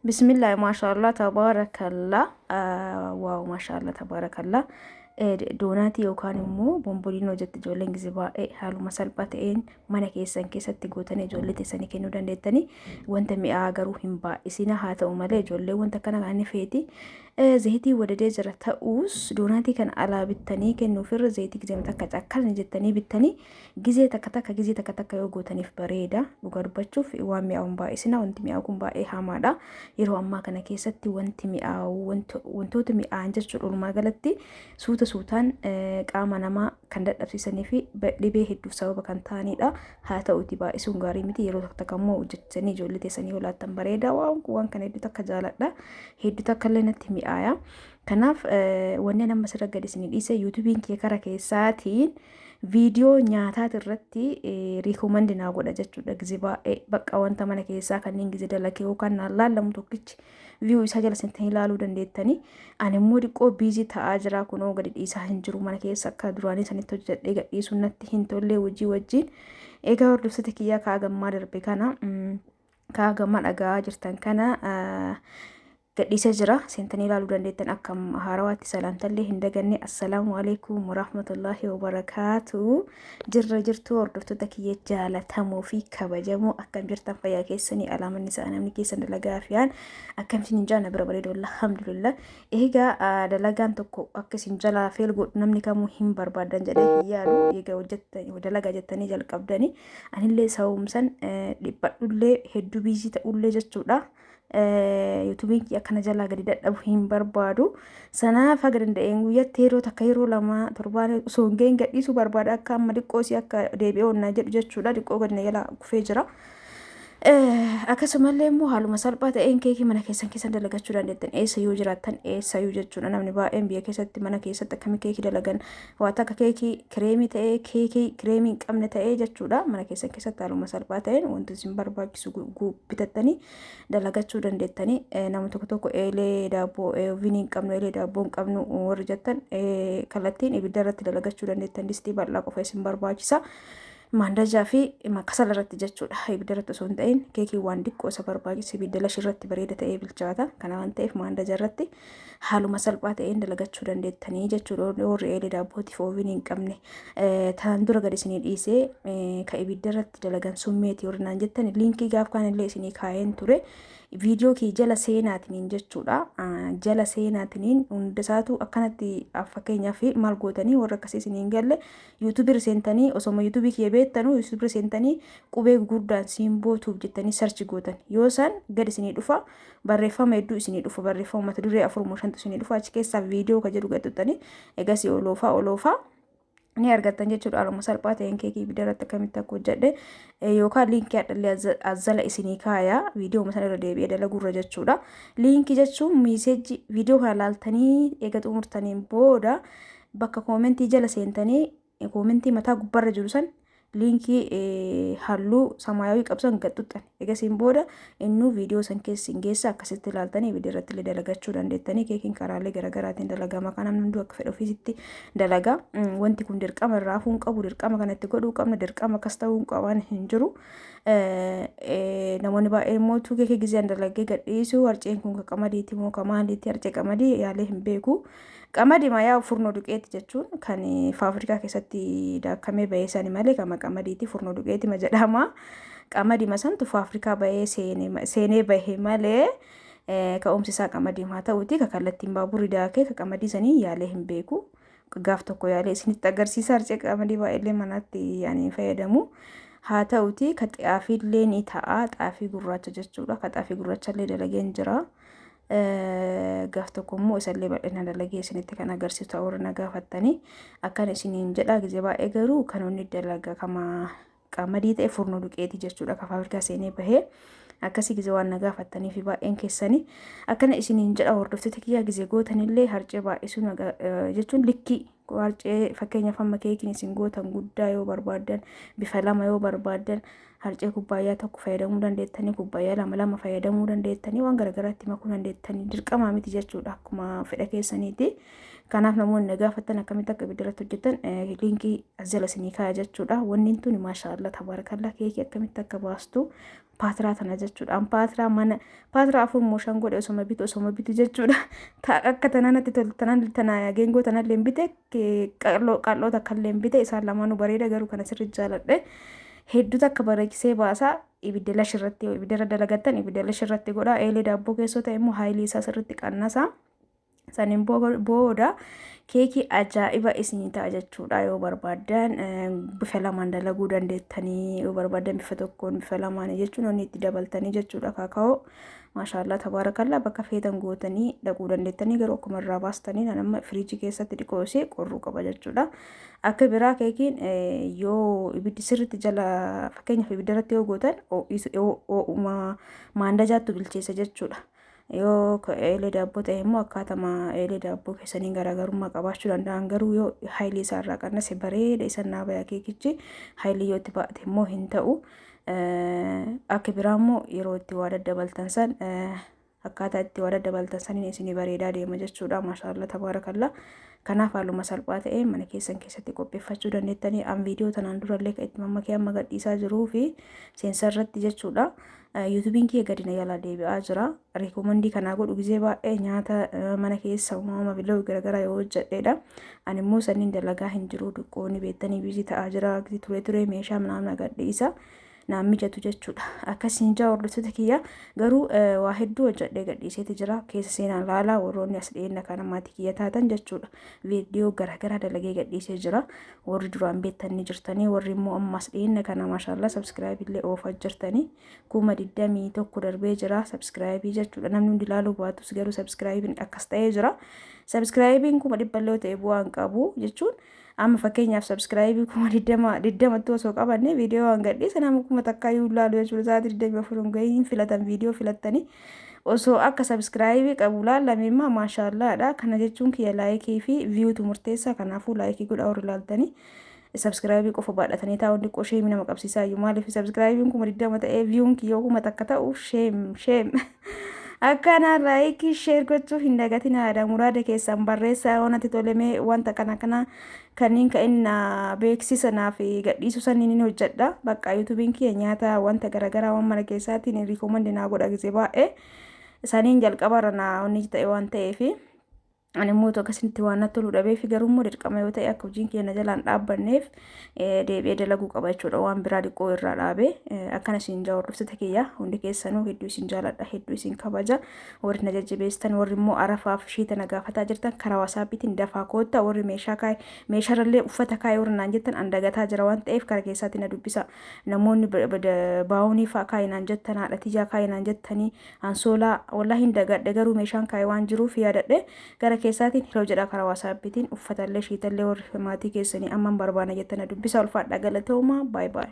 Bismillah, maashaallah, tabaarakallaa. Wow, maashaallah, tabaarakallaa. Doonaatii yookaan immoo bomboliinoo jetti ijoolleen gizee baay'ee haaluma salphaa ta'een mana keessan keessatti gootanii ijoollee teessanii kennuu dandeettanii. Wanta mi'aa garuu hin baay'isina, haa ta'u malee ijoollee wanta kana kan feeti. Zayitii wadadee jira ta'us, doonaatii kana alaa bittanii kennuufirra zayitii gizee takka cakkalni jettanii bittanii gizee takka takka, gizee takka takka yoo gootaniif bareeda. Dhugaa dubbachuuf waan mi'aawu hin baay'isina. Wanti mi'aawu kun baay'ee hamaadha. Yeroo ammaa kana keessatti wanti mi'aawu, wantoota mi'aawan jechuudha, walumaa galatti suuta suutaan qaama namaa kan dadhabsiisanii fi dhibee hedduuf sababa kan ta'anidha. Haa ta'uti baay'isuun gaarii miti. Yeroo takka takka immoo hojjettanii ijoollee teessanii yoo laattan bareeda. Waan kana hedduu takka jaaladha. Hedduu takka illee natti mi'aaya. Kanaaf wanni nama asirra gadi isinii dhiise, YouTubeiin kee kara keessaatiin viidiyoo nyaataati irratti recommend naa godha jechuudha. Gizee baay'ee bakka wanta mana keessaa kanneen gizee dalagee yookaan naan laallamu tokkichi view isaa jala seentanii ilaaluu dandeettanii. Ani immoo xiqqoo busy ta'aa jira, kunoo gadi dhiisaa hin jiru. Mana keessa akka duraanii sanitti hojjedhee gadhiisuun natti hin tolle hojii wajjin. Egaa hordoftoota kiyyaa, kaa gammaa darbe kana, kaa gammaa dhagaa jirtan kana gadhiisee jira, seentanii ilaaluu dandeettan. Akka haarawaatti salaamtallee hin daganne. Assalaamu alaikum warahmatullaahi wabarakaatu. Jirra jirtu hordoftoota kiyya jaalatamoo fi kabajamoo? Akkam jirtan? Fayyaa keessanii? Alaamanni isaa namni keessan dalagaa fiyaan akkam isin jaana bira bareedu? Alhamdulillah. Egaa dalagaan tokko akka isin jalaa fail godhu namni kamuu hin barbaadan jedhee hin yaadu. Egaa hojjettan dalagaa jettanii jalqabdanii, anillee sababumsan dhiphadhullee, hedduu busy ta'ullee jechuudha. YouTubeiin kiyya akkana jalaa gadi dadhabu hin barbaadu. Sanaaf haga danda'een guyyatti yeroo takka, yeroo lama, torbaan osoo hin gahin gadhiisuu barbaada. Akka amma xiqqoo si akka deebi'ee onnaa jedhu jechuudha. Xiqqoo gadi na jalaa kufee jira. Akkasumallee immoo haaluma salphaa ta'een keekii mana keessan keessan dalagachuu dandeettan, eessa yoo jiraattan eessayyuu jechuudha. Namni baay'een biyya keessatti mana keessatti akkamii keekii dalagan, waa takka keekii kireemii ta'ee, keekii kireemii hin qabne ta'ee jechuudha. Mana keessan keessatti haaluma salphaa ta'een wanti isin barbaachisu bitattanii dalagachuu dandeettanii. Nama tokko tokko eelee daabboo, ovenii hin qabnu, eelee daabboo hin qabnu warri jettan, kallattiin ibidda irratti dalagachuu dandeettan. Distii bal'aa qofa isin barbaachisa. Maandajaa fi kasala irratti jechuudha. Ibidda irratti osoo hin ta'in keekii waan xiqqoo isa barbaachisu, ibidda lashi irratti bareeda ta'ee bilchaata. Kana waan ta'eef maandaja irratti haaluma salphaa ta'een dalagachuu dandeettanii jechuudha. Warri eelee daabbootiif ovenii hin qabne, taan dura gadi isinii dhiisee ka ibidda irratti dalagan summeeti warri naan jettan, liinkii gaaf kaan illee isinii kaa'een ture. Viidiyoo kee jala seenaatiniin jechuudha. Jala seenaatiniin hundasaatu akkanatti fakkeenyaaf maal gootanii, warra akkasii isinii hin galle, YouTubeii irra seentanii, osoma YouTubeii kiyya beektanu YouTubeii irra seentanii qubee gurguddaan Simboo Tube jettanii search gootan. Yoo isaan gad isinii dhufa, barreeffama hedduu isinii dhufa, barreeffama mata duree afur moo shantu isinii dhufa. Achi keessaa viidiyoo ka jedhu gad tuqxanii egasii oloofaa oloofaa ni argattan jechuudha. Haaluma salphaa ta'een keekii ibidda irratti akkamitti akka hojjedhe yookaan liinkii hadhallee azzala isinii kaaya, viidiyoo sana irra deebi'ee dalaguurra jechuudha. Liinkii jechuun message viidiyoo kana laaltanii eega xumurtaniin booda bakka commentii jala seentanii commentii mataa gubbaarra jiru san liinkii halluu samaayawii qabsan gad xuxxan. Egasiin booda innuu viidiyoo san keessa hin geessa, akkasitti ilaaltanii ibidda irratti illee dalagachuu dandeettanii. Keekiin karaalee garaagaraatiin dalagama. Kan namni hunduu akka fedhe ofiisitti dalaga. Wanti kun dirqama irraa hafuu hin qabu, dirqama kanatti godhuu qabna, dirqama akkas ta'uu hin qaban hin jiru. Namoonni baay'een immoo keekii gizeen dalagee gadhiisu, harceen kun ka qamadiiti moo ka maaliiti? Harcee qamadii yaalee hin beeku. Qamadii yaa furnoo duqeeti jechuun kan faafrikaa keessatti daakamee bahee sani malee kama qamadiiti, furnoo duqeeti ma jedhama. Qamadii masantu faafrikaa bahee seenee bahe malee ka'umsi isaa qamadii haa ta'uti ka kallattiin baaburri daakee ka qamadii sanii yaalee hin beeku. Gaaf tokko yaalee isinitti agarsiisa. Harcee qamadii baay'eellee manatti yaani fayyadamu. Haa ta'uti ka xaafiillee ni ta'a, xaafii gurraacha jechuudha. Ka xaafii gurraachallee dalageen jira. Gaaf tokko immoo isallee bal'ina dalagee isinitti kan agarsiisu ta'uu warra na gaafattanii akkana isiniin jedha. Gizee baay'ee garuu kan inni dalaga kama qamadii ta'e furnoo duqeetii jechuudha, ka faafrikaa seenee bahee akkasii. Gizee waan na gaafattanii fi baay'een keessanii akkana isiniin jedha. Hordoftoota kiyyaa, gizee gootanillee harcee baay'isuu jechuun likkii harcee, fakkeenyaaf amma keekiin isin gootan guddaa yoo barbaaddan, bifa lama yoo barbaaddan, harcee kubbaayyaa tokko fayyadamuu dandeettanii, kubbaayyaa lama lama fayyadamuu dandeettanii, waan garagaraatti makuu dandeettanii, dirqamaa miti jechuudha, akkuma fedha keessaniiti. Kanaaf namoonni na gaafattan akkamitti akka ibidda irratti hojjetan liinkii as jala isinii kaaya jechuudha. Wanni tuni maashaallah tabaarakallaa, keekii akkamitti akka baastu Paatiraa tana jechuudha. An paatiraa mana paatiraa afur moo shan godhe osoma bitu osoma bitu jechuudha. Akka tanaa natti toltu tanaan tana geengoo tanallee hin bite qal'oo qal'oo takkallee hin bite isaan lamaanuu bareeda garuu kana sirri jaaladhe. Hedduu takka bareechisee baasa. Ibidda lash irratti yoo ibidda irra dalagattan ibidda lash irratti godha. Eelee daabboo keessoo ta'e immoo haayilii isaa sirriitti qannasa. Saniin booda keekii ajaa'iba isinii ta'a jechuudha. Yoo barbaaddan bifa lamaan dalaguu dandeettanii yoo barbaaddan bifa tokkoon bifa lamaan jechuun inni itti dabaltanii jechuudha kaakaa'oo. Maashaallah tabaarakallaa bakka feetan gootanii dhaquu dandeettanii garuu akkuma irraa baastanii nama firiijii keessatti dhiqoo isee qorruu qaba jechuudha. Akka biraa keekiin yoo ibiddi sirriitti jala fakkeenyaaf ibidda irratti yoo gootan maandajaattu bilcheessa jechuudha. Yoo eelee daabboo ta'e immoo akkaatama eelee daabboo keessaniin garaagarummaa qabaachuu danda'an garuu yoo haayilii isaa irraa qannase bareeda isa naa baya keekichi haayilii yoo itti baate immoo hin ta'u. Akka biraa immoo yeroo itti waa daddabaltan san akkaataa itti waa daddabaltan saniin isinii bareedaa deema jechuudha. Maashaallah tabaarakallaa. Kanaaf haaluma salphaa ta'een mana keessan keessatti qopheeffachuu dandeettanii an viidiyoo tanaan durallee kan itti mammakee amma gadhiisaa jiruu fi seensa irratti jechuudha. Yuutuubiin kiyya gadi na jalaa deebi'aa jira. Reekomandii kanaa godhu gizee baay'ee nyaata mana keessa uumama biloo garaagaraa yoo hojjedheedha. Ani immoo sanniin dalagaa hin jiru duqqoonni beektanii biizii ta'aa jira. Ture ture meeshaa minaan gadhiisa. Naan mijatu jechuudha. Akkasiin jaa hordoftoota kiyya garuu waa hedduu hojjedhee gadhiiseeti jira. Keessa seenaan laalaa warroonni as dhiyeenya kana maatii kiyya taatan jechuudha. Viidiyoo garaagaraa dalagee gadhiisee jira. Warri duraan beektan ni jirtanii warri immoo amma as dhiyeenya kana maashaallah sabskiraayib illee oofaa jirtanii 21,000 darbee jira sabskiraayibii jechuudha. Namni hundi ilaaluu baatus garuu sabskiraayibiin akkas ta'ee jira. Sabskiraayibiin 100,000 illee ta'e bu'aa hin qabu jechuun. Amma fakkeenyaaf sabskiraayibii 20,000tti osoo qabanne viidiyoo waan gadhiisa nama 1000 iyyuu ilaalu jechuudha. Sa'aatii 24 hin gahiin filatan viidiyoo filattanii osoo akka sabskiraayibii qabu laalame immoo maashaallaadha. Kana jechuun kiyya laayikii fi viyuutu murteessa. Kanaafuu laayikii godhaa warri ilaaltanii sabskiraayibii qofa baadhatanii taa'uun xiqqoo sheemii nama qabsiisaa iyyuu maaliif sabskiraayibiin 20,000 ta'ee viyuun kiyyoo 1000 ta'u sheem sheem. Akkana laayikii sheer gochuu hin dagatinaa muraada keessan barreessaa yoo natti tolemee wanta kana kana kanneen kan inni na beeksisa naaf gadhiisu saniin ni hojjedha. Bakka yuutuubiin kiyya nyaata wanta garaagaraa waan mana keessaatiin riikomandi naa godha gisee baay'ee saniin jalqabarra naa onni ta'e waan ta'eef. Ani immoo otoo akkasitti waan natti tolu dhabeef garuu immoo dirqama yoo ta'e akka hojiin kiyya na jalaan dhaabbanneef deebi'ee dalaguu qaba jechuudha. Waan biraa dhiqoo irraa dhaabee akkana isin jaa hordoftoota kiyya hundi keessanuu hedduu isin jaaladha hedduu isin kabaja warri na jajjabeessitan warri immoo arafaaf shiita na gaafataa jirtan karaa waasaappiitiin dafaa kootta warri meeshaa kaa'e meeshaarrallee uffata kaa'e warri naan jettan an dagataa jira waan ta'eef karaa keessaatiin na dubbisa namoonni baawunii fa'aa kaa'e naan jettan haadha tiyyaa kaa'e naan jettanii Ansoolaa wallahi hin dagadhe garuu meeshaan kaa'e waan jiruuf yaadadhe gara keessaatiin hello jedhaa karaa waasaappiitiin uffatallee shiitallee warri maatii keessanii amman barbaana jettana dubbisa ulfaadha galatooma baay baay.